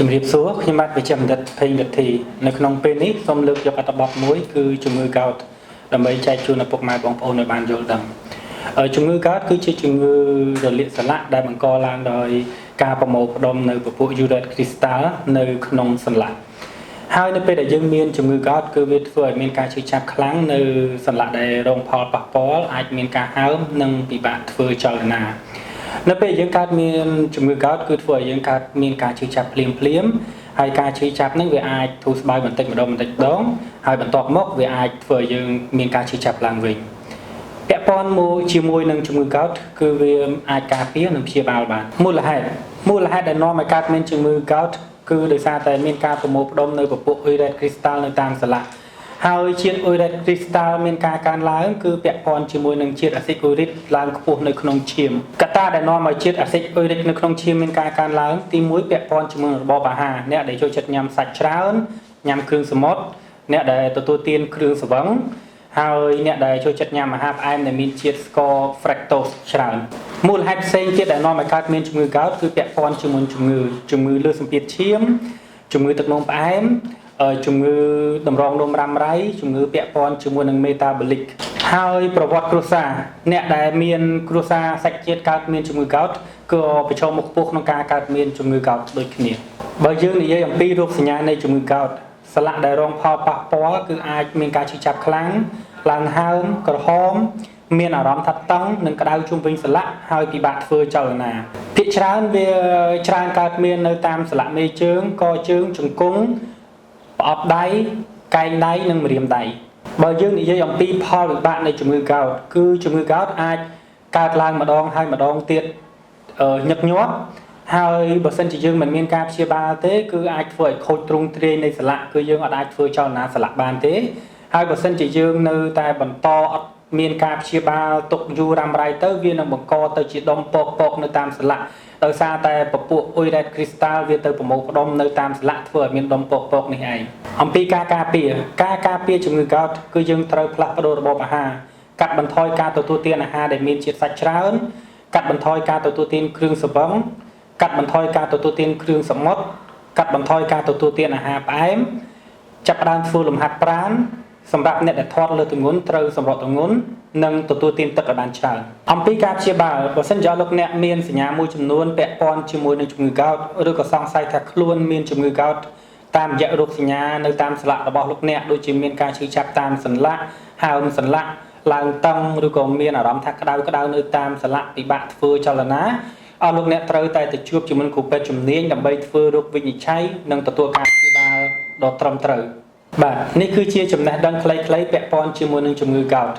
ជំរាបសួរខ្ញុំបាទវិជ្ជបណ្ឌិតភេងរិទ្ធីនៅក្នុងពេលនេះសូមលើកយកអត្ថបទមួយគឺជំងឺ gout ដើម្បីចែកជូនឪពុកម៉ែបងប្អូនឲ្យបានយល់ដឹងជំងឺ gout គឺជាជំងឺរលាកសន្លាក់ដែលបង្កឡើងដោយការប្រមូលផ្ដុំនៅពពួក urate crystal នៅក្នុងសន្លាក់ហើយនៅពេលដែលយើងមានជំងឺ gout គឺវាធ្វើឲ្យមានការឈឺចាប់ខ្លាំងនៅសន្លាក់ដែលរងផលប៉ះពាល់អាចមានការហើមនិងពិបាកធ្វើចលនានៅពេលយើងកើតមានជំងឺ gout គឺធ្វើឲ្យយើងកើតមានការឈឺចាប់ភ្លាមភ្លាមហើយការឈឺចាប់ហ្នឹងវាអាចធូរស្បើយបន្តិចម្ដងបន្តិចម្ដងហើយបន្ទាប់មកវាអាចធ្វើឲ្យយើងមានការឈឺចាប់ឡើងវិញពាក់ព័ន្ធមួយជាមួយនឹងជំងឺ gout គឺវាអាចការពារនិងព្យាបាលបានមូលហេតុដែលនាំឲ្យកើតមានជំងឺ gout គឺដោយសារតែមានការប្រមូលផ្ដុំនៅពពួក urate crystal នៅតាមសន្លាក់ហើយជាតិ urate crystal មានការកើនឡើងគឺពាក់ព័ន្ធជាមួយនឹងជាតិអាស៊ីតអ៊ុយរិកឡើងខ្ពស់នៅក្នុងឈាមកត្តាដែលនាំឲ្យជាតិអាស៊ីតអ៊ុយរិកនៅក្នុងឈាមមានការកើនឡើងទី1ពាក់ព័ន្ធជាមួយនឹងរបបអាហារអ្នកដែលចូលចិត្តញ៉ាំសាច់ច្រើនញ៉ាំគ្រឿងសមុទ្រអ្នកដែលទទួលទានគ្រឿងស្រវឹងហើយអ្នកដែលចូលចិត្តញ៉ាំអាហារផ្អែមដែលមានជាតិស្ករ fructose ច្រើនមូលហេតុផ្សេងទៀតដែលនាំឲ្យកើតមានជំងឺ gout គឺពាក់ព័ន្ធជាមួយជំងឺលើសសម្ពាធឈាមជំងឺទឹកនោមផ្អែមជំងឺតម្រងនោមរ៉ាំរ៉ៃជំងឺពាក់ព័ន្ធជាមួយនឹង metabolic ហើយប្រវត្តិគ្រួសារអ្នកដែលមានគ្រួសារសាច់ជាតិកើតមានជំងឺ gout ក៏ប្រឈមមុខខ្ពស់ក្នុងការកើតមានជំងឺ gout ដូចគ្នាបើយើងនិយាយអំពីរោគសញ្ញានៃជំងឺ gout សន្លាក់ដែលរងផលប៉ះពាល់គឺអាចមានការឈឺចាប់ខ្លាំងឡើងហើមក្រហមមានអារម្មណ៍ថាតឹងនិងក្តៅជុំវិញសន្លាក់ហើយពិបាកធ្វើចលនាភាគច្រើនវាច្រើនកើតមាននៅតាមសន្លាក់មេជើងកជើងជង្គង់ប្រអប់ដៃកែងដៃនិងម្រាមដៃបើយើងនិយាយអំពីផលវិបាកនៃជំងឺ gout គឺជំងឺ gout អាចកើតឡើងម្ដងហើយម្ដងទៀតញឹកញាប់ហើយបើសិនជាយើងមិនមានការព្យាបាលទេគឺអាចធ្វើឲ្យខូចទ្រង់ទ្រាយនៃសន្លាក់គឺយើងអាចធ្វើចលនាសន្លាក់បានទេហើយបើសិនជាយើងនៅតែបន្តអត់មានការព្យាបាលទុកយូររ៉ាំរ៉ៃទៅវានឹងបង្កទៅជាដុំពកពកនៅតាមសន្លាក់ដោយសារតែពពួក urate crystal វាទៅប្រមូលផ្ដុំនៅតាមសន្លាក់ធ្វើឲ្យមានដុំពកពកនេះឯងអំពីការការពារជំងឺ gout គឺយើងត្រូវផ្លាស់ប្ដូររបបអាហារកាត់បន្ថយការទទួលទានអាហារដែលមានជាតិសាច់ច្រើនកាត់បន្ថយការទទួលទានគ្រឿងស្រវឹងកាត់បន្ថយការទទួលទានគ្រឿងសមុទ្រកាត់បន្ថយការទទួលទានអាហារផ្អែមចាប់ផ្ដើមធ្វើលំហាត់ប្រាណសម្រាប់អ្នកដែលធាត់លើទម្ងន់ត្រូវសម្រកទម្ងន់និងទទួលទានទឹកឲ្យបានច្រើនអំពីការព្យាបាលបើសិនជាលោកអ្នកមានសញ្ញាមួយចំនួនពាក់ព័ន្ធជាមួយនឹងជំងឺ gout ឬក៏សង្ស័យថាខ្លួនមានជំងឺ gout តាមរយៈរោគសញ្ញានៅតាមសន្លាក់របស់លោកអ្នកដូចជាមានការឈឺចាប់តាមសន្លាក់ហើមសន្លាក់ឡើងតឹងឬក៏មានអារម្មណ៍ថាក្តៅក្តៅនៅតាមសន្លាក់ពិបាកធ្វើចលនាអស់លោកអ្នកត្រូវតែទៅជួបជាមួយគ្រូពេទ្យជំនាញដើម្បីធ្វើរោគវិនិច្ឆ័យនិងទទួលការព្យាបាលដ៏ត្រឹមត្រូវបាទនេះគឺជាចំណេះដឹងខ្លីៗពាក់ព័ន្ធជាមួយនឹងជំងឺ gout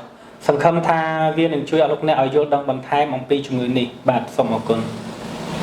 សង្ឃឹមថាវានឹងជួយឲ្យលោកអ្នកឲ្យយល់ដឹងបន្ថែមអំពីជំងឺនេះបាទសូមអរគុណ។